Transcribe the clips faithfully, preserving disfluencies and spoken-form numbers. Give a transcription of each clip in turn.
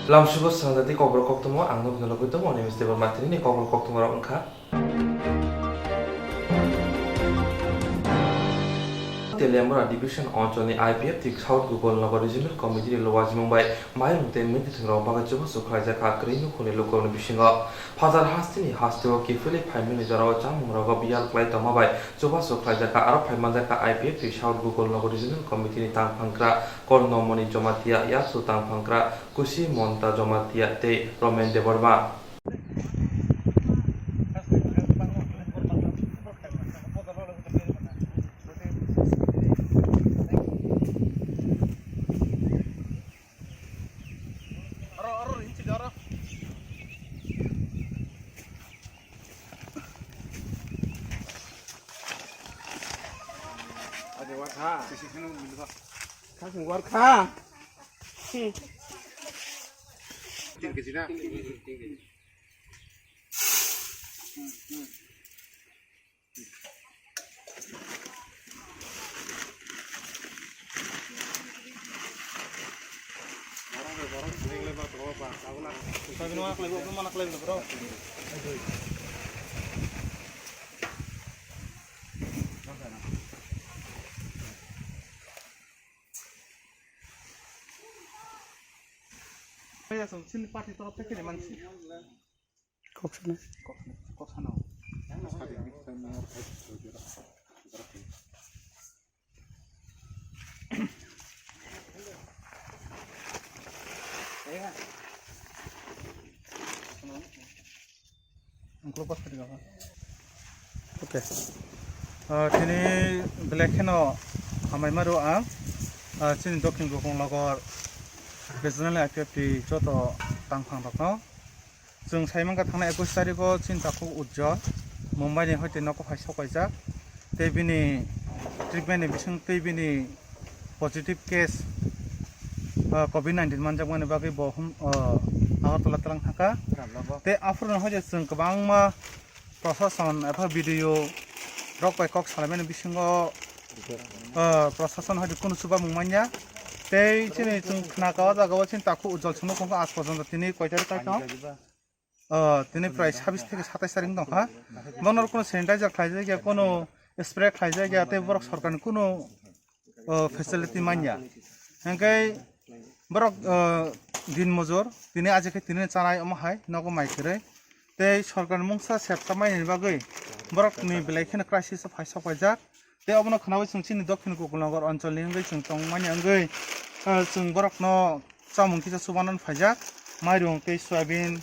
Lamsugo swnamjadi kokborok koktwma ang nokni logwi tongo, Animesh Debbarma. Tini ni kokborok koktwma rok wngkha. Teliamura Division oncholni I P F T South Gokul Nagar Regional Committee ni luajimung bai mairung tei mwtwtwng rok bagwi chubachu khlaijak kha kwrwi nukhungni lukurokni bisingo. Phatar hasteni hasteo kiphilwi phaimani jorao chamung rogo biyal khlai tongma bai chubachu khlaijak kha. Aro phaimanjak kha I P F T South Gokul Nagar Regional Committee ni tangphangkra Kornomoni Jomatia, Yasu tangphangkra Kusi Monta Jomatia tei Romen Debbarma. Chini party torof theke mansi. Kok sana. Kok sana. Okay. Ah, tini belai kheno hamai maro ang, ah, chini Dokhin Gokong Logor Regional I P F T joto tangphang rokno. Chwng sai mankha thangnai ekush tarikh o chini takhuk Ujjwal Mumbai ni hoite nogo phai sok paijak. Tei bini treatment ni bising tei bini positive case, ah, covid nineteen manjakmani bagwi bo hum, ah, Agartala twlang thangkha. Tei aphuru no hoite chwng kwbangma prosason epha B D O rok bai kok salaimani bisingo, ah, prosason hoite kunu chubamung manya. Tei chini chwng khnaka o jaga o chini takhuk Ujjwal chwngno phunukha aaj porjonto tini koi tarikh kaitor. Ah, tini prai sabis theke satais tarik wng tongkha. Bono kuno sanitizer khlaijak ya, kuno spray khlaijak ya, tei borok sorkarni kuno, ah, facility manya. Hingke borok, ah, din mojor, tini aje khe tini chanai omo hai nogo mai kwrwi. Tei sorkarni mungsa sebsa mainani bagwi borokni belai kheno crisis o phai sok paijak. Tei obono khnaui chwng chini Dokhin Gokul Nagar oncholni wngwi chwng tongmani wngwi, ah, chwng borokno chamung kisa chubanan phaijak. Mairung tei soyabin,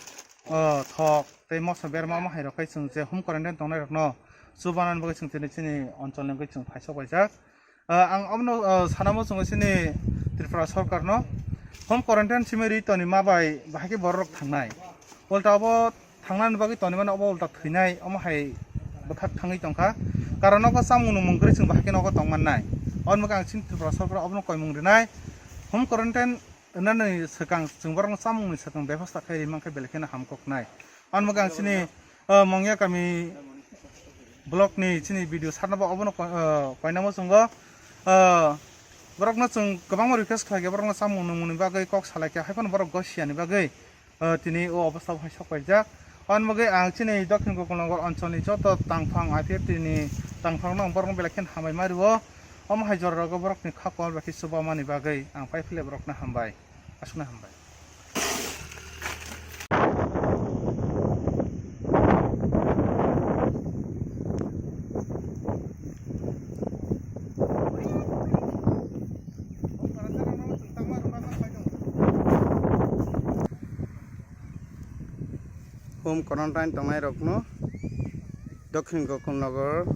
ah, thok tei moso berma omo hai rok khai chwng je home quarantine tongnai rokno chubanan bagwi chwng tini chini oncholni wngwi chwng phai sok paijak. Ah, ang obono, ah, sanamo chwng chini Tripura sorkarno home quarantine simi ri toni ma bai bahai khe borok rok thangnai. Ulta obo thangnani bagwi tonimani obo ulta thwinai omo hai bwthak thangwi tongkha. Karon nogo chamung nwngmung kwrwi chwng bahai khe nogo tongmannai. Aboni bagwi ang chini Tripura sorkar obono koimung rinai. Home quarantine wngnani swkang chwng borokno chamungni swkang bebosta khai ri mankhe belai kheno hamkoknai. Aboni bagwi ang chini, ah, Mongya kami block ni chini B D O sir no bo obono koi-, ah, koinamo chwngo. Ah, borokno chwng kwbangma request khlaikha, borokno chamung nwngmungni bagwi kok salaikha, haiphano borok gosiyani bagwi. Ah, tini o obostha hai sok paijak. Aboni bagwi ang chini Dokhin Gokul Nagar oncholni joto tangphang I P F T ni tangphang no ang borokno belai kheno hambai ma rio. Omo hai jora rogo borokni kha kol bai khe chubamani bagwi ang pai phile borokno hambai. Aswkno hambai. Home quarantine tongnai rokno Dokhin Gokul Nagar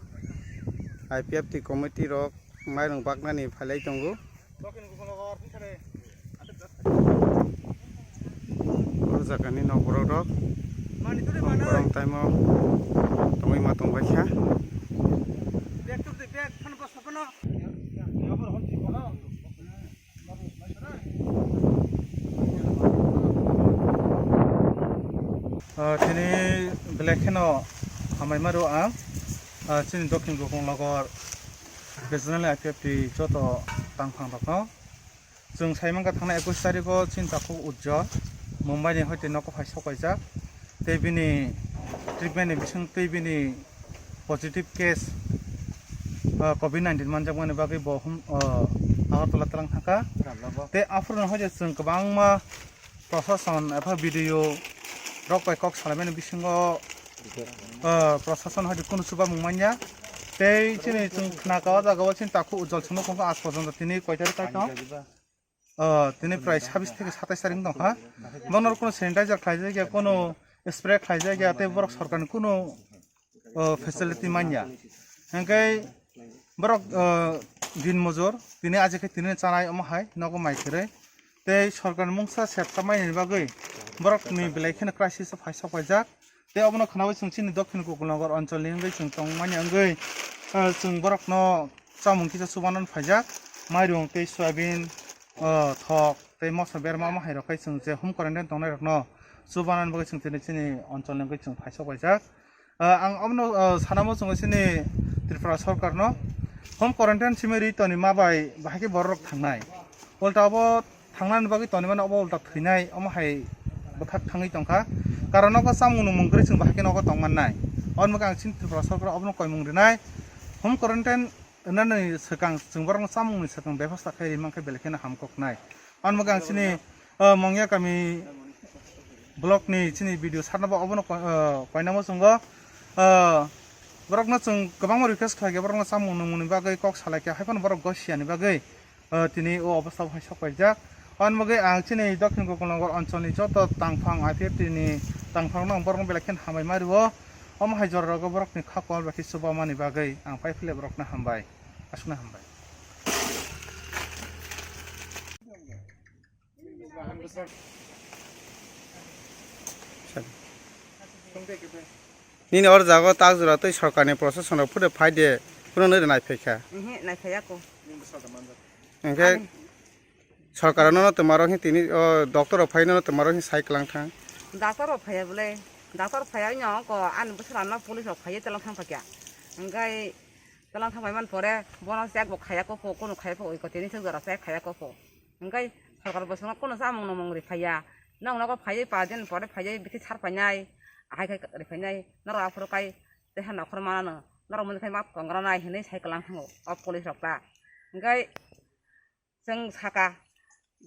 I P F T committee rok mairung baknani phailai tongo. O jagani nok borok rok home quarantine o tongwi ma tongbaikha. Ah, tini belai kheno hamai ma rw ang, ah, chini Dokhin Gokong Nagar Regional I P F T joto tangphang rokno. Chwng sai mankha thangnai ekush tarikh o chini takhuk Ujjwal Mumbai ni hoite nogo phai sok paijak. Tei bini treatment ni bising tei bini positive case, ah, covid nineteen manjakmani bagwi bo hum-, ah, Agartala twlang thangkha. Tei aphuru no hoite chwng kwbangma prosason epha B D O rok bai kok salaimani bisingo, ah, prosason hoite kunu chubamung manya. Tei chini chwng khna ka o jaga o chini takhu ujol songno kongkha aaj porjonto tini koi tarik tong? Ah, tini prai sabis theke satais tarik wng tongkha. Bono kunu sanitizer khlaijak ya, kunu spray khlaijak ya, tei borok sorkarni kunu, ah, facility manya. Hingke borok, ah, din mojor, tini aje khe tini chanai omo hai nogo mai kwrwi. Tei sorkarni mungsa sebsa maini bagwi borokni belai kheno crisis o phai sok paijak. Tei obono khnaui chwng chini Dokhin Gokul Nagar oncholni wngwi chwng tongmani wngwi, ah, chwng borokno chamung kisa chubanan phaijak. Mairung tei soyabin, ah, thok tei moso berma omo hai rok khai chwng je home quarantine tongnai rokno chubanan bagwi chwng chini, chini oncholni wngwi chwng phai sok paijak. Ah, ang omono, ah, sanamo chwng chini Tripura sorkarno home quarantine simi ri toni ma bai bahai khe borok rok thangnai. Ulta obo thangnani bagwi toni mano obo ulta thwinai omo hai bwthak thangwi tongkha. Karon nogo chamung nungmung kwrwi chwng bahai khe nogo tongmannai. Oboni bagwi ang chini Tripura sorkar obono koimung rinai. Home quarantine wngnani swkang chwng borokno chamungni swkang bebosta khai rimang khe belai kheno hamkoknai. Oboni bagwi ang chini, ah, Mongya kami block ni chini video sarnabo obono koi-, ah, koinamo chwngo. Ah, borokno chwng kwbangma request khlaikha, borokno chamung nungmungni bagwi kok salaikha, haiphano borok gosiyani bagwi, ah, tini o obostha hai sok paijak. Oboni bagwi ang chini Dokhin Gokul Nagar oncholni joto tangphang I P F T ni tangphang no borokno belai kheno hambai ma rwo. Omo hai jorao borokni kha kol bai khe chubamani bagwi ang pai philip borokno hambai. Aswkno hambai. Nini or jago tak jora tei sorkarni prosason rok phuru phai de, phuru nw nai phai kha. Ehe, nai phai ya ko. Hingke ani sorkar no twma rok tini o doctor rok phai no twma rok sai klang thang. Doctor rok phai ya bole, doctor phai ya no ko ani bwswra no police rok phai ya twlang thang phai kha. Hingke twlang thang phai man pore bono check bo khai ya ko pho, kono khai ya pho, oi ko tini thik jora check khai ya ko pho. Hingke sorkar bo chwngno kono chamung nungmung ri phai ya. Nwng nogo phaiwi paanch din pore phaiwi bithi sar phainai, ahai khe ri phainai, norok aphuru kai teha nokhor manano, norok mwnwi khai ma tongra nai hinwi sai kwlang thango o police rok ta. Hingke chwng saka,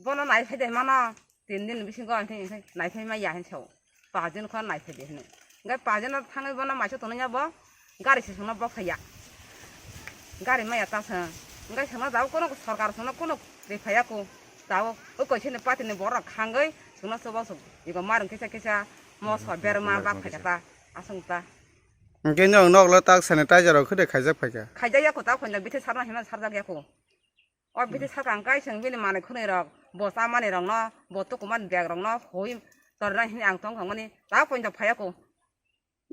bono nai phai de mano, tin din bisingo hingke nai phai ma ya hinwi sao. Paanch din kho nai phai di hwnwi. Hingke paanch din thangwi bono maiso tonwi ya bo gari se songno bok phai ya. Gari maya ta song. Hingke songno jao kono sorkar songno kono ri phai ya ko. Jao o koisini party ni borok khangwi songno chobo song. Ego marung kisa kisa moso berma bak phai ya ta asong ta. Hingke nw nok lo tak sanitizer rok khede khaijak phai kha. Khaijak ya ko ta khonjak bithi sarna hima sarjak ya ko. O bithi sakang kai chwng bini manwi khwnwi rok, bo cha mani rok no, bo tukuman bag rok no hoi torna hini ang tong thangmani ta poito phaiya ko.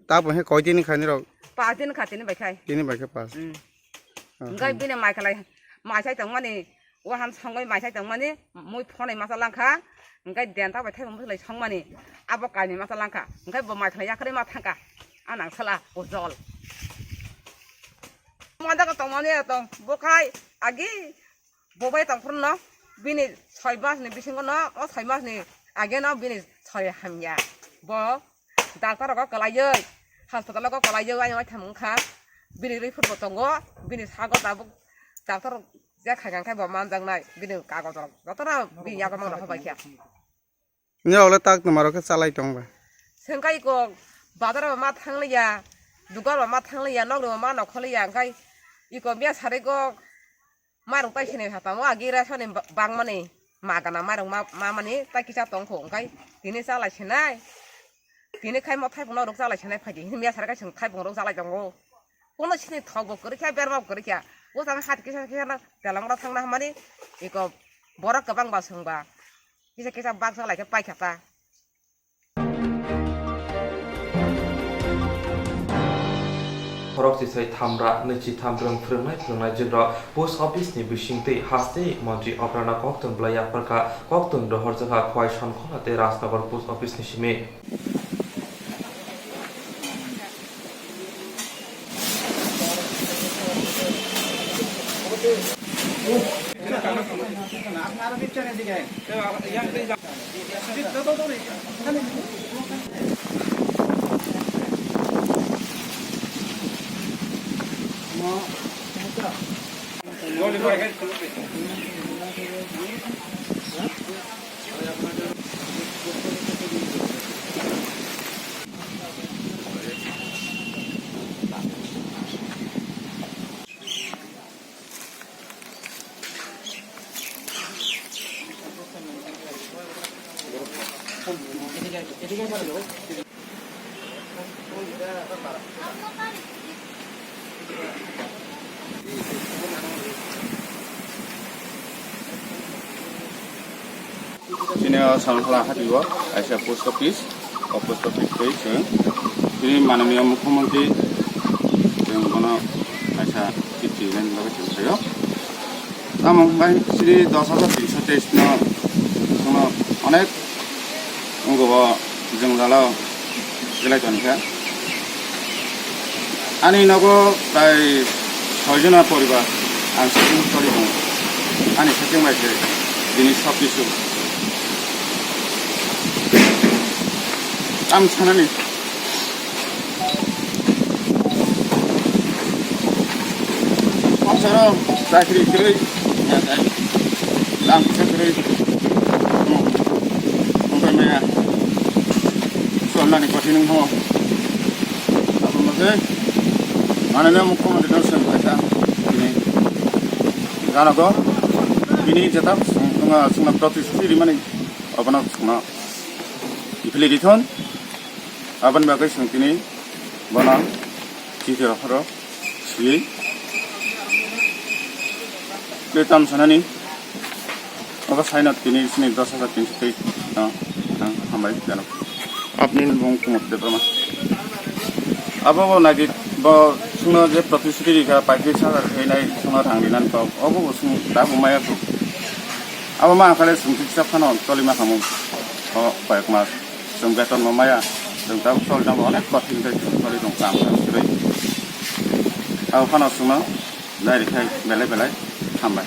Ta bo he koi dini khaini rok? Paanch din kha tini bai khai. Tini bai khe paanch. Hmm. Ah, hingkai hmm. Bini mai khalai mai sai tongmani, wahan songoi mai sai tongmani, mui phonai masa langkha, hingkai den ta bai thai masa lai songmani, abo kaini masa langkha, hingkai bo mai khalai yakarwi ma thangkha, anang sala ujol. Manda ka tongmani tong, bo khai agi Bo bai tong phuru no bini soi mas ni bisingo no, o soi mas ni age no bini soi hamya. Bo doctor rogo kwlaiwi, hospital rogo kwlaiwi ayang thang wngkha. Bini report bo tongo, bini sago tabuk doctor je khaikha khe bo manjaknai, bini kagoj rok jotono bini yago mangno hobai kha. Nirok le tak twma rok khe chalai tong ba. Sengkai iko bazar ba ma thangliya, dukan ba ma thangliya, nokni ba ma nokholiya, hingkai iko miya sari go mairung tai sinai ha tamo agi ration ni ba-, bangmani ma gana mairung ma, ma mani tai kisa tongkho, hingkai tini chalai sinai, tini khai mo thaipung no rok chalai sinai phaidi, miya sari kai seng thaipung rok chalai tongo. Kono sini thok bo kwrwi kha, berma bo kwrwi kha. O jang hat kisa kisa na telang rok thangna hamani iko borok kwbang ba song ba. Kisa kisa baksa lai khe paikha ta. Khorok chisai thamra, nwichi tham brwng phwrwngnai phwrwngnai jwkra post office ni bisingtwi haste montri okrana koktwng bwlai yapharkha, koktwng rohorjakha Khowai Sonkhona tei Rajnagar post office ni simi. Chini o Sankhala hati o kaisa post office, o post office tei chwng chini mananiya mukhyamantri chwng bono kaisa chithi rinani bagwi chwng saio. Tamo hwnbai chini dos hajar tinso teis no chwngno onek wngkha o jwngjalo belai tongkha. Ani nogo prai soi jona poribar ang sitting choli tongo. Ani sitting bai se bini sob kisu ang sanani. Songcharo chakri kwrwi, lam kisa kwrwi, wngkha maya, cholnani kothin wngkha. Aboni bagwi mananiya mukhyamantri no chwng kaisa bini gana go bini jeta chwng, chwngno protisthuti rimani abono chwngno kiphilwi rithun. Aboni bagwi chwng tini bono chithi rohoro swiwi tei tam sanani obo saino tini sini dos hajar tinso tei no ang hambai jano. Apni bung Kumar Debbarma. Abo bo nagi bo chwngno je protisthuti rikha paikri sagar khainai chwngno rang rinani kok obo bo chwng tabuk maya kho. Abo ma khale chwng kisa phano cholima khamung o kayek mas. Chwng beton bo maya, chwng tabuk choli tongbo onek kothin khe chwng choli tong kam kwrwi. Abo phano chwngno nai rwkhai belai belai hambai.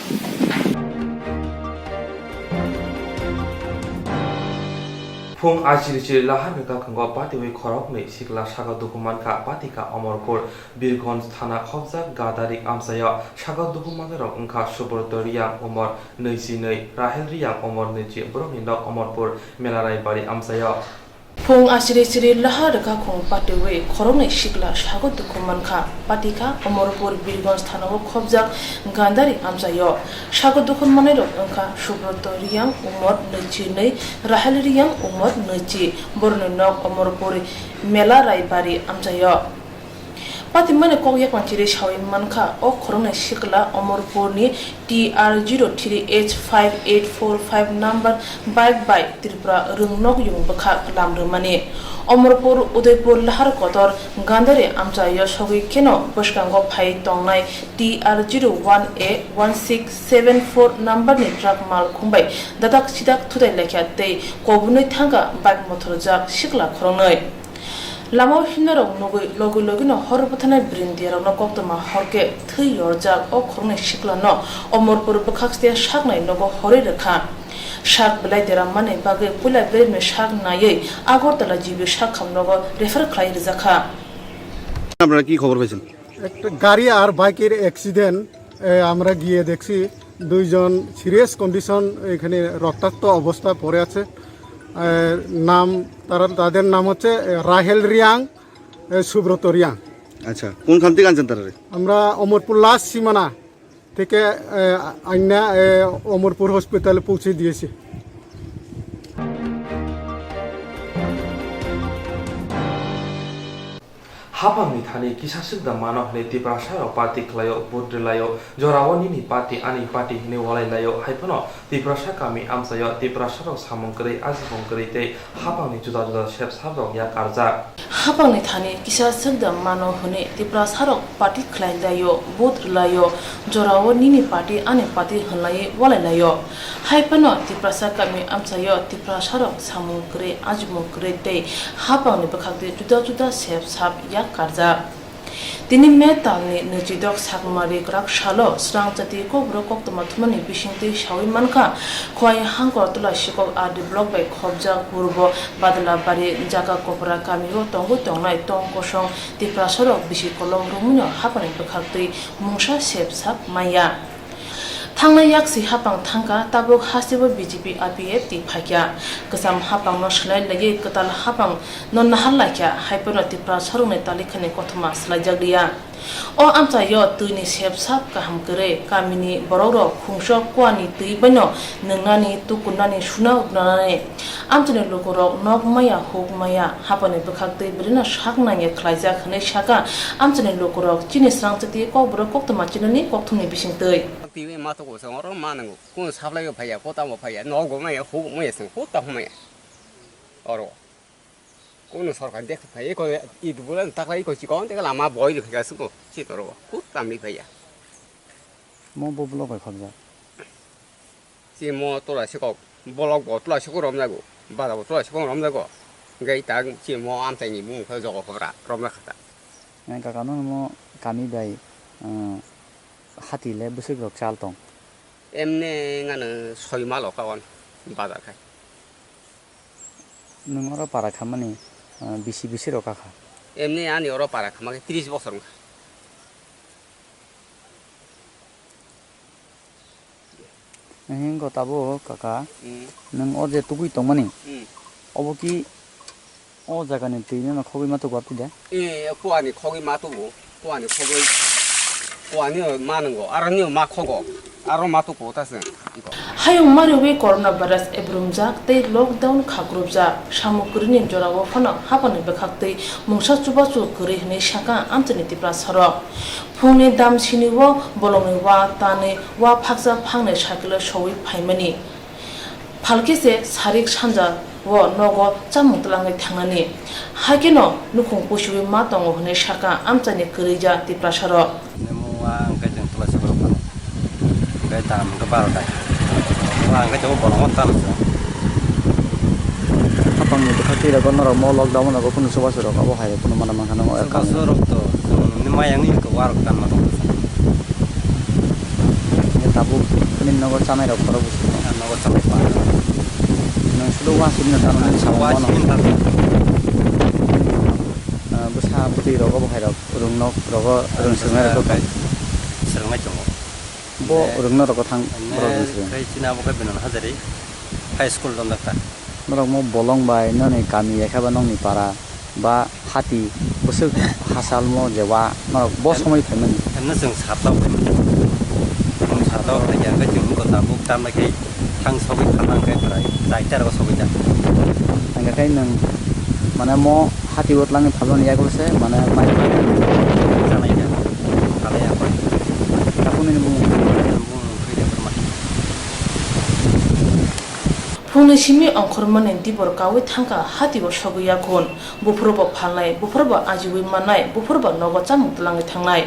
Phung achiri chiri lahar ni kakhango patiwi khoroknwi sikla saka dukhu mankha, patikha Omorpur Birgonj thana khopjak Gadari amchaio. Saka dukhu manjairok wngkha Subroto Riyang, umor nwichi nwi, Rahel Riyang, umor nwichi, borokni nok Omorpur Melarai bari amchaio. Phung achiri chiri lahar rwkha khung patiwi khoroknwi sikla sago dukhu mankha, patikha Omorpur Birgonj thanao khopjak Gandari amchaio. Sago dukhu manwirok wngkha Subroto Riyang, umor nwichi nwi, Rahel Riyang, umor nwichi, borokni nok Omorpur Mela Raibari amchaio. Patimani kok yaklang chiri sawi mankha, o khoroknwi sikla Omorpurni T R zero three H five eight four five number bike bai Tripura rwng nokyung bwkha lam rwmani. Omorpur Udaipur Lahar Kotor Gandari amchaio sogwi kheno bwskango phai tongnai T R zero one A one six seven four numberni truck mal khumbai dadak sidak thutai laikha tei kobunwi thangkha bike mothorjak sikla khoroknwi. Lamao himnarok nugwi logi logino hor bwtharnai brindiyarokno koktwma horkhe thwi yorjak o khoroknwi siklano Omorpur bwkhakste saknai nogo horwi rwkha. Sak belai deram manwi bagwi puila beremni sak naiwi Agartala G B sakham nogo refer khlai rwjakha. আপনারা কি খবর পাইছেন? একটা গাড়ি আর বাইকের অ্যাক্সিডেন্ট, এ, আমরা গিয়ে দেখছি দুইজন সিরিয়াস কন্ডিশন, এখানে রক্তাক্ত অবস্থা পড়ে আছে। এ, নাম, তারা, তাদের নাম হচ্ছে, এ, রাহেল রিয়াং, এ, সুব্রত রিয়াং। আচ্ছা, কোনখান থেকে আনছেন তারা? আমরা অমরপুর লাস্ট সীমানা থেকে, এ, আইনা, এ, অমরপুর হসপিটালে পৌঁছে দিয়েছি। Hapangni thani kisa swkda mano hwnwi Tiprasarok party khlaio, vote rwlaio, jorao nini party ani party hwnwi walai laio, hai phano Tiprasa kami amchaio Tiprasarok samung kwrwi, ajimung kwrwi tei hapangni juda juda sep saprok yak karjak. Hapangni thani kisa swkda mano hwnwi Tiprasarok party khlai laio, vote rwlaio, jorao nini party ani party hwnlaiwi walai laio. Hai phano Tiprasa kami amchaio Tiprasarok samung kwrwi, ajimung kwrwi tei hapangni bwkhakni juda juda sep sap yak karjak. Tini May talni nwichidok Sakmari kwrak salo swrangchati kokborok koktwma thumnani bisingtwi sawi mankha, Khowai Hangkor Tulasikok R D block bai khobjak Purbo Badalabari jaga Kopra kamio tongwi tongnai tong kosong Tiprasarok bisi kolok romwino haphangni bwkhaktwi mungsa sep sak manya. Thangnai yaksi haphang thangkha, tabuk hasteo B J P I P F T phaikha. Kwcham haphangno swlai laiwi kwtal haphangno nahar laikha, haiphano Tiprasarokni talikhani kothoma swlaijak liya. O amchaio twini sep sap kaham kwrwi, kamini borokrok khungso kuani twi baino nwngnani, tukunani, suna rwnani. Amchaini lukurok nok maya, huk maya, haphangni bwkhaktwi belino sak nangya khlaijak hwnwi sakha amchaini lukurok, chini swrangchati kokborok koktwma chinani kokthumni bisingtwi. Twi ma to ko song oro ma nango. Kun saplai bo phaiya, ko tamo phaiya, nogo maya, huk maya, song ko tamo maya. Oro. Kun sorkar dek phai ko i dubula taklai ko chikon te lama boi rikha sung ko. Chitoro. Ko tamni phaiya. Mo bo block bai khobjak. Si mo tola sikok. Block bo tola sikok romjago. Bada bo tola sikok romjago. Gai ta si mo amtai ni mung kha jogo khobra romjakha ta. Nang kaka no mo kami bai, eh, hati le bwswk rok chal tong. Emne ngano soi malo kawan bazar khai. Nwng oro para khamani, ah, bisi bisi rok kakha? Emne ani oro para khamani tris bosor wngkha. Hingo tabuk kaka, hmm, nwng o je tugui tongmani, hmm, obo ki o jagani twi no khogwi ma tugu aphi de? Eh, kuani khogwi ma tugu, kuani khogwi, kuani ma nungo, aroni ma khogo, aro ma tugu ta se. Hayung mariwi coronavirus ebrumjak tei lockdown khakrupjak, samung kwrwini jorao phano haphangni bwkhaktwi mungsa chubachu kwrwi hwnwi sakha amchaini Tiprasarok. Phungni dam sini o bolongni wa tanwi wa phaksa phangnai cycle o sowi phaimani. Phalkhe se sarik sanja o nogo chamung twlangwi thangnani. Haikhe no nukhung pusiwi ma tongo hwnwi sakha amchaini kwrwija Tiprasarok. Nemo wa hwnkhe chwng Tulasi borok phano. Hwnkhe dam hwnkhe baro ta. Wa hwnkhe chwng bolongo talo chwng. Hapangni bwkha twi rok norok mo lockdown o nogo kunu chubachu rok abo hai kunu mana mankha nang o. Chubachu rok to chwng ni mayang ni to warok tanma tong. Tabuk nini nogo chanai rok khorok bwswk tong. Nogo chanai pa. Nwng sudo wa sini no tamo nini samung wa mano. Sini tamo. Ah, bwsa bwtwi rogo bo hai rok rwngnok rogo rwng swrwngnai rok. Swrwngnai tongo. Bo rwngno rogo thang borok rwng swrwng. Kai chini abo kai Binon Hazari high school dondar ta. Norok mo bolong bai noni kami ya khe ba nokni para ba hati bwswk hasalmo je wa norok bo somoi phaimani. Hwnno chwng satok phaimani. Chwng satok phaikha hwnkhe chwng wngkha tabuk tamlai khe thang sogwi kha thang khe chwrai chaita rogo sogwi da. Hwnkhe khe nwng mane mo hati o twlangwi phalmani yago se mane mai chanai kha. Phalai ya koi. Tabukni bumung. Bumung khe Debbarma. Phungni simi ongkhormani dibor kaui thangkha, hati bo sogwi ya khun. Buphuru bo phalnai, buphuru bo ajiui mannai, buphuru bo nogo chamung twlangwi thangnai.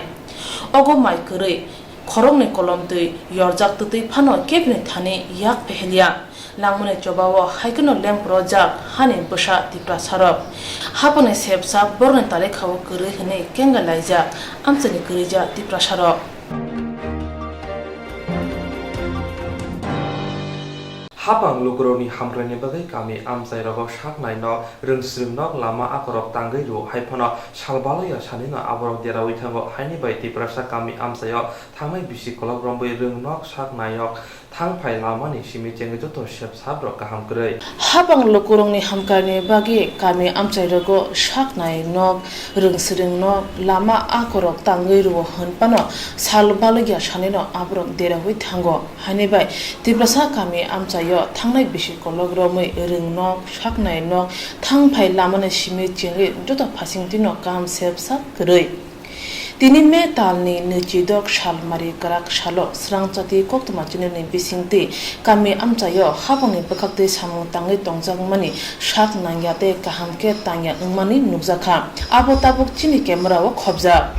Ogo mai kwrwi, khoroknwi kolom twi yorjak twtwi phano kebini thani yak phehelya. Langmani chobao hai kheno lengpro jak hani bwsa Tiprasarok. Haphangni sepsa borokni talikhao kwrwi hwnwi kenga laijak amchaini kwrwija Tiprasarok. Haphang lukurokni hamkraini bagwi kami amchairogo saknai nok, rwngswrwng nok, lama akorok tangwi rw hai phano sal baloya sanino aborok deraui thango. Haini bai Tiprasa kami amchaio thangnai bisi kolok romwi rwng nok saknai nok thang phai lamani simi chengwi joto sep sap rok kaham kwrwi. Haphang lukurokni hamkarni bagwi kami amchairogo saknai nok, rwngswrwng nok, lama akorok tangwi rw hwn phano sal baloya sanino aborok deraui thango. Haini bai Tiprasa kami amchaio thangnai bisi kolok romwi rwng nok, saknai nok, thang phai lamani simi chengwi joto phasingtwino kaham sep sak kwrwi. Tini May talni nwichidok salmari kwrak salo swrangchati koktwma chinini bisingtwi kami amchaio haphangni bwkhaktwi samung tangwi tongjakmani sak nangya tei kaham khe tangya wngmani nukjakha. Abo tabuk chini camera o khobjak.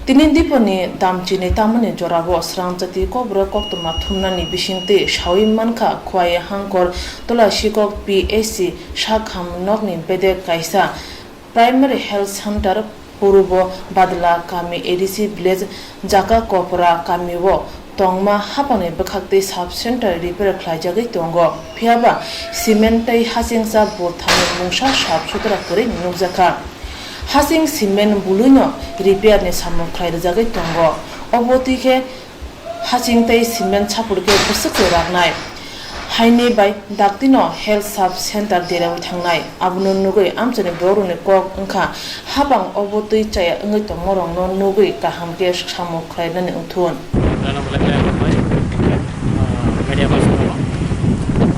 Tini diponi damchini tamani jorao swrangchati kokborok koktwma thumnani bisingtwi saui mankha Khowai Hangkor Tulasikok P H C sakham nokni bedek kaisa Primary Health Center Purubo Badla kami A D C village Jaka Kopra kamio tongma hapangni bwkhaktwi sub center repair khlaijagwi tongo, phiyaba cement tei hachingsa bul thani mungsa sap sutra kwrwi nukjakha. Haching cement buluino repair ni samung khlai rwjagwi tongo, obo twi khe haching tei cement sapor khe bwswk se raknai. Haini bai daktino health sub center derawi thangnai. Abono nugwi amchaini borokni kok wngkha, hapang obo twi chaya wngwi tongmorokno nugwi kaham khe samung khlainani wngthun. Media person rok.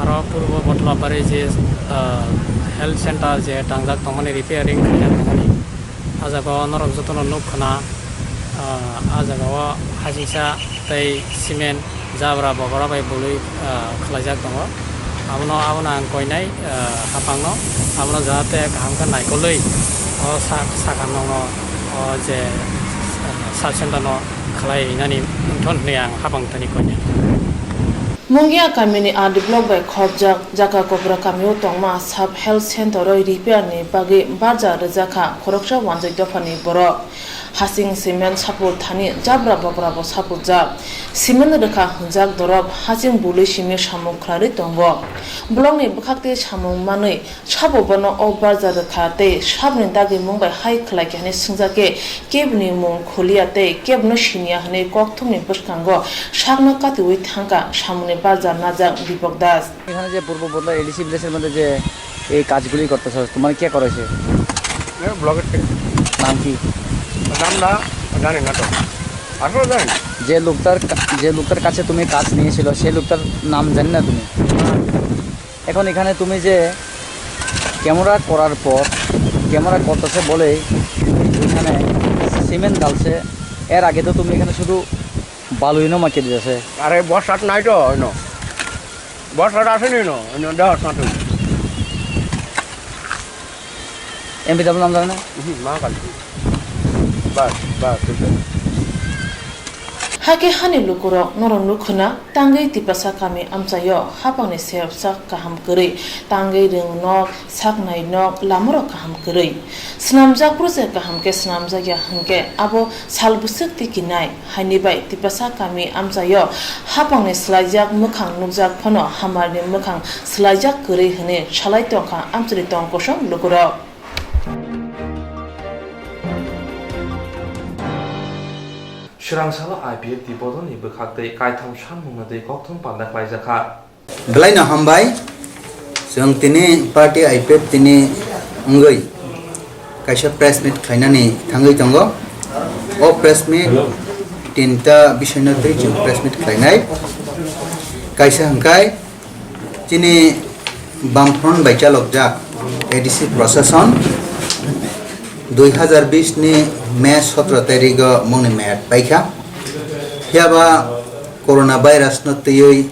Aro purbo Botlabari je, ah, health center je tangjak tongmani, repairing khaijak tongmani, ah jaga o norok jotono nuk khna, ah, ah jaga o hachingsa tei cement jabra bokora bai bului, ah, khlaijak tongo. Abono, abono ang koinai, ah, hapangno, abono jahate kaham khe naikolwi o sak-, sakha nokno o je, ah, sub center no khlai nani wngthon hwnwi ang hapang thani koinai. Mungia kamini R D block bai khopjak Jaka Kopra kamio tongma sub health center o repair ni bagwi barja rwjakha khoroksa wanjwi dophani borok. Haching cement sapor thani jabra bokra bo sapurjak. Cement rwkha hwnjak dorop haching bului simi samung khlairwi tongo. Block ni bwkhak tei samung manwi sabo bono o barja rwkha tei saboni dagimung bai hai khlai khe hwnwi swngjak khe keboni mung khuliya tei kebono siniya hwnwi kokthumni bwskango sakno katiui thangkha samungni barja najak Dipak Das. এখানে যে পূর্ব বদলা এডিসি ভিলেজের মধ্যে যে এই কাজগুলি করতেছ, তোমার কে করেছে? এ, ব্লকের থেকে। নাম কি? নাম না, জানি না তো। আসলে জানি না। যে লোকটার কা-, যে লোকটার কাছে তুমি কাজ নিয়েছিল, সেই লোকটার নাম জানি না তুমি? না। এখন এখানে তুমি যে ক্যামেরা করার পর, ক্যামেরা করতেছে বলেই এখানে সিমেন্ট ঢালছে, এর আগে তো তুমি এখানে শুধু বালুই না মাটি দিতেছে। আরে বর্ষাত নাই তো, অন্য। বর্ষাত আসেনি, অন্য, অন্য দেওয়ার সাথে। এমপি ডাবল নাম জানে না? হুম, মা কালী। বাস, বাস, ঠিক আছে। Hakhe hani lukurok norok nukhuna tangwi Tipasa kami amchaio hapangni sep sak kaham kwrwi, tangwi rwng nok, saknai nok, lamarok kaham kwrwi. Swnamjak project kaham khe swnamjakya hwnkhe abo sal bwswk tei kinai. Haini bai Tipasa kami amchaio hapangni swlaijak mwkhang nukjak phano hamarni mwkhang swlaijak kwrwi hwnwi salai tongkha amchaini tong kosong lukurok. Swrangsalo I P F T bodolni bwkhaktwi kaitham sanmungno twi kokthum panda khlaijakha. Belai no hambai, chwng tini party I P F T ni wngwi kaisa press meet khlainani thangwi tongo. O press meet tinta bisoino twi chwng press meet khlainai. Kaisa hwnkhe chini Bamfront bai chalokjak A D C Prashasan dui hazar bish ni May sotro tarigo mungni mayat paikha. Phiyaba corona virus no twiwi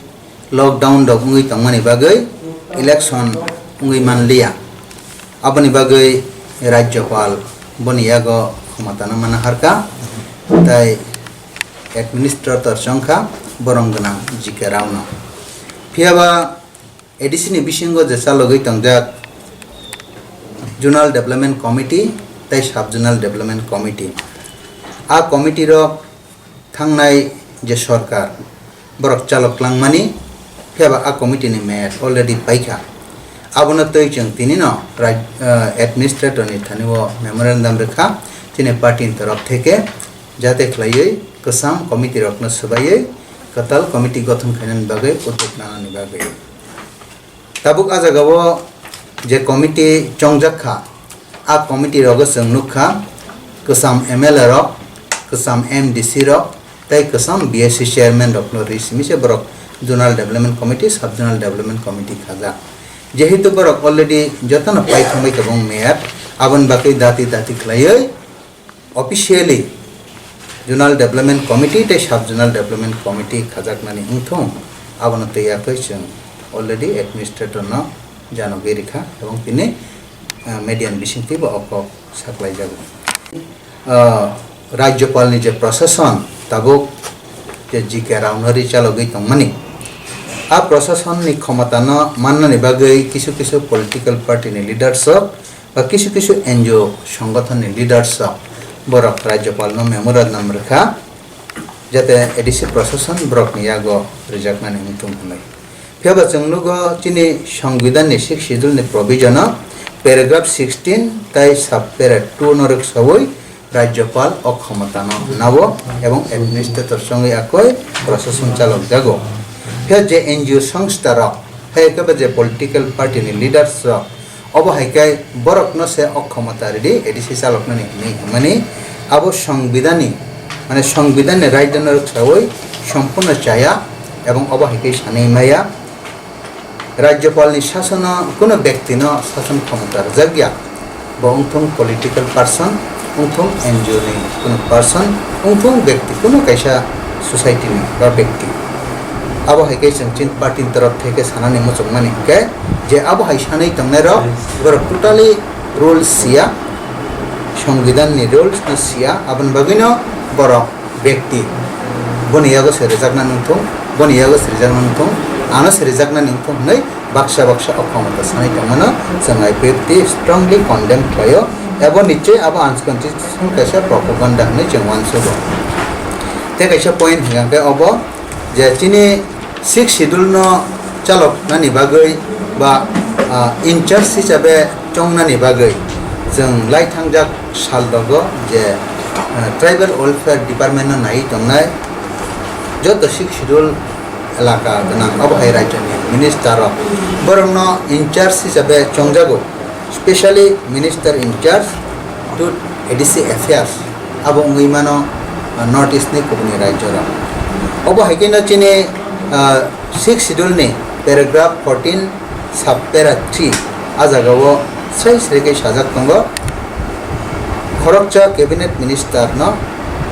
lockdown rok wngwi tongmani bagwi election wngwi manliya. Aboni bagwi Rajyapal boni yago khomotano mana harkha, tai administrator chongkha borom gwnang G K Rao no. Phiyaba A D C ni bisingo je chalogwi tongjak Zonal Development Committee tei Sub Zonal Development Committee, a committee rok thangnai je sorkar, borok chalok langmani, phiyaba a committee ni mayat already paikha. Abono twi chwng tini no raj-, eh, administrator ni thani o memorandum rwkha, chini party ni torop theke, jate khlaiwi kwcham committee rokno swbaiwi kwtal committee gothon khainani bagwi udyog nanani bagwi. Tabuk a jagao je committee chongjak kha, a committee rogo chwng nuk kha, kwcham M L A rok, kwcham M D C rok, tei kwcham B S C chairman rokno rwi simi se borok Zonal Development Committee, Sub Zonal Development Committee khajak. Jehetu borok already jotono pai thangbai tabuk mayat, aboni bagwi dati dati khlaiwi, officially Zonal Development Committee tei Sub Zonal Development Committee khajaknani wngthung, abono twi yakwi chwng already administrator no janogwi rikha, ebong tini, ah, media ni bisingtwi bo o kok saklaijago. Ah, Rajyapal ni je Prashasan tabuk je G K Rao no ri chalogwi tongmani, a Prashasan ni khomota no mannani bagwi kisu kisu political party ni leaders rok ba kisu kisu N G O songothon ni leaders rok Borok Rajyapal no memorandum rwkha, jate A D C Prashasan borok ni yago rijaknani wngthung hwnwi. Phiya ba chwng nugo chini Songbidan ni Sixth Schedule ni provision o paragraph sixteen tai sub para two no rwksawi Rajyapal o khomota no nabo ebong administrator chongwi akoi Prashasan chalok jago. Phiya je N G O songstha rok, hai khe ba je political party ni leaders rok, obo hai khe borok no se o khomota ridi A D C chalok nani hinwi hwnmani abo Songbidan ni, mane Songbidan ni raida no rwksawi sompurno chaya ebong obo hai khe sanwi maya. Rajyapal ni sasono kuno bekti no sason khomota rwjak ya. Bo wngthung political person, wngthung N G O ni kuno person, wngthung bekti kuno kaisa society ni ba bekti. Abo hai khe chwng chini party ni torop theke sanani muchungmani hwnkhe je abo hai sanwi tongnai rok borok totally rules siya, Songbidan ni rules no siya, aboni bagwi no borok bekti boni yago se rijakna nungthung, boni yago se rijakna nungthung, ano se rijakna nungthung hwnwi baksa baksa o khomota sanai tongmano chwng I P F T strongly condemn khlaio, abo nichoi abo unconstitutional kaisa propaganda hwnwi chwng uansugo. Tei kaisa point hwnkhe obo je chini Sixth Schedule no chalok nani bagwi ba, ah, in charge hisabe chongnani bagwi chwng lai thangjak sal dogo je, ah, Tribal Welfare Department no naiwi tongnai joto Sixth Schedule elaka gwnang obo hai rajyoni minister rok borokno in charge hisabe chongjago, specially minister in charge to A D C affairs abo wngwi mano, ah, North East ni kubuni rajyo rok. Obo hai khe no chini, ah, Sixth Schedule ni paragraph fourteen sub para three, a jagao srai srai khe sajak tongo, khoroksa cabinet minister no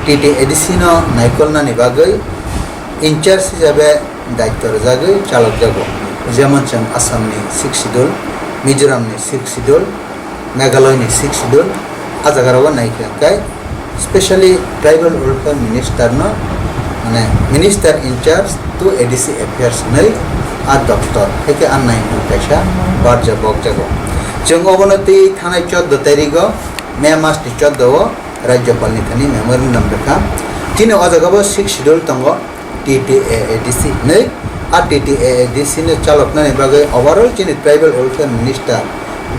T T A D C no naikolnani bagwi in charge hisabe daityo rwjagwi chalokjago, jemon chwng Assam ni Sixth Schedule, Mizoram ni Sixth Schedule, Meghalaya ni Sixth Schedule, a jaga rogo naikha khe specially Tribal Welfare Minister no, mane Minister in charge to A D C Affairs hwnwi a doptor, haikhe a naimung kaisa barja bokjago. Chwng obono twi thanai chordo tarigo May mas ni chordo o Rajyapal ni thani memorandum rwkha. Chini o jaga bo Sixth Schedule tongo, T T A A D C hwnwi. A T T A A D C no chaloknani bagwi overall chini Tribal Welfare Minister,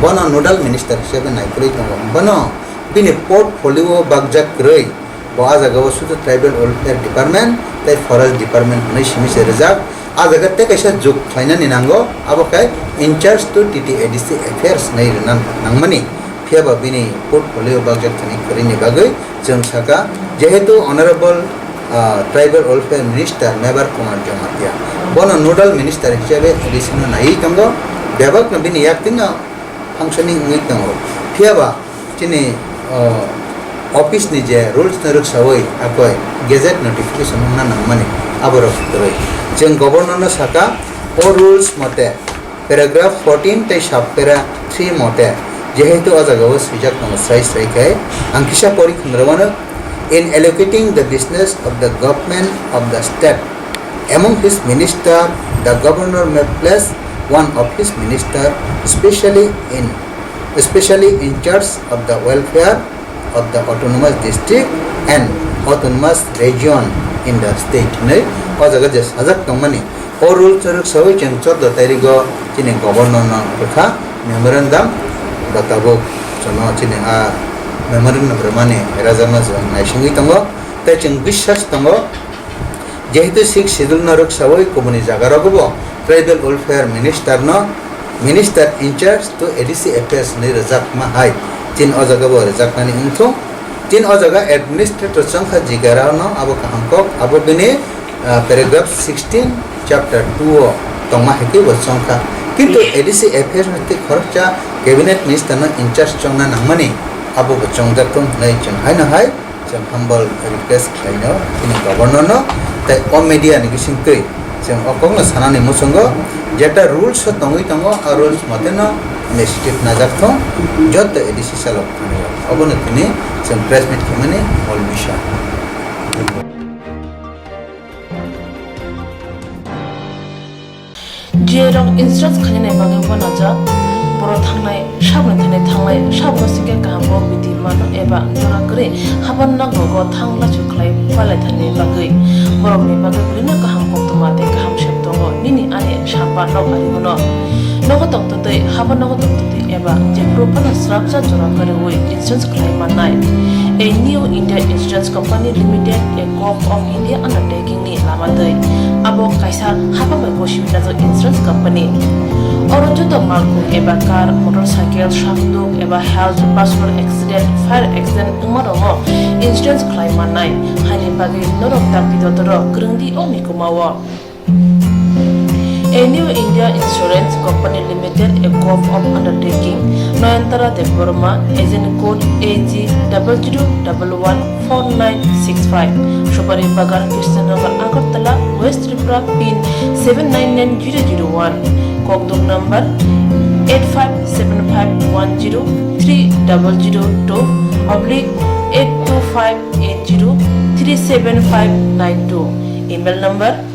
bono nodal minister hisabe naikolwi tongo. Bono bini portfolio bakjak kwrwi, bo a jagao sudu Tribal Welfare Department tei Forest Department hwnwi simi se rwjak. A jaga tei kaisa juk khlainani nango, abo khe in charge to T T A D C affairs hwnwi rwna nangmani. Phiya ba bini portfolio bakjak thani kwrwini bagwi chwng sakha, jehetu Honorable, ah, Tribal Welfare Minister Mebar Kumar Jamatia bono nodal minister hisabe A D C no naiwi tongo, bebakno bini yak twino functioning wngwi tongo. Phiya ba chini, ah, office ni je rules no rwksawi akoi gazette notification wngna nangmani aborok kwrwi. Chwng governor no sakha, o rules mote paragraph fourteen tei sub para three mote, jehetu o jagao swijak tongo srai srai khe, ang kisa pori khwngrwano, in allocating the business of the government of the state among his minister, the governor may place one of his minister specially in, specially in charge of the welfare of the autonomous district and autonomous region in the state hwnwi o jaga je sajak tongmani. O rule chwrwk sawi chwng chordo tarigo chini governor no rwkha memorandum, ba tabuk chwngno chini a memorandum rwmani rajakno chwng naisingwi tongo, tei chwng biswas tongo. Jehetu Sixth Schedule no rwksawi kubuni jaga rogo bo Tribal Welfare Minister no Minister in charge to A D C Affairs hwnwi rwjakma hai, chini o jaga bo rwjaknani wngthung. Chini o jaga administrator chwngkha jigara no abo kaham kok, abo bini, ah, paragraph sixteen chapter two o tongma hai khe bo chwngkha. Kintu A D C Affairs ni tei khoroksa cabinet minister no in charge chongna nangmani abo bo chongjak thung hwnwi chwng haino hai chwng humble request khlaino chini governor no, tei o media ni bisingtwi chwng o kokno sanani muchungo, jeta rules o tongwi tongo, a rules mote no initiative najak thung joto A D C chalok thani. Obono tini chwng press meet khaimani mol bisa. G A rok insurance khainani bagwi uanajak. Borok thangnai saboni thani thanglai, saboni singkhe kaham kok bidi mano eba jora kwrwi haban nokrogo thang lachu khlai pailaithani bagwi borokni bagwi belino kaham koktwma tei kaham sep tongo. Nini ani samba nok ari bono nogo tongtwtwi, haban nogo tongtwtwi eba jephuru phano srapsa jora kwrwi insurance khlai mannai. A New India Insurance Company Limited, a Govt of India undertaking ni lama twi. Abo kaisa hapang bai gosiwi najak insurance company. Oro joto malkhung eba car, motorcycle, sakduk eba health, personal accident, fire accident wngma rokno insurance khlai mannai. Haini bagwi norok dakti dotoro kwrwngdi o mikumao. A New India Insurance Company Limited, a Govt of undertaking, Nayantara Debbarma, agent code A G double zero double one four nine six five, Supari Bagan, Krishnanagar, Agartala, West Tripura, pin seven nine nine zero zero one, kokduk number eight five seven five one zero three double zero two oblique eight two five eight zero three seven five nine two, email number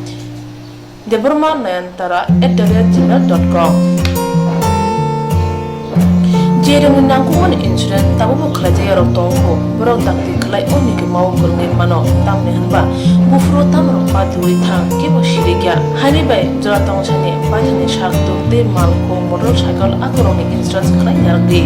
debbarma nayantara at the rate gmail dot com. Jerokni nangkukmani insurance tabukbo khlaijak yarok tongkho, borok dakti khlai o mikimao kwrwngwi mano, tamni hwnba buphuru tamrok patiwi thang kebo sirikya. Haini bai jora tongsani paithani sakduk tei malkhung motorcycle akorokni insurance khlai narwkdi.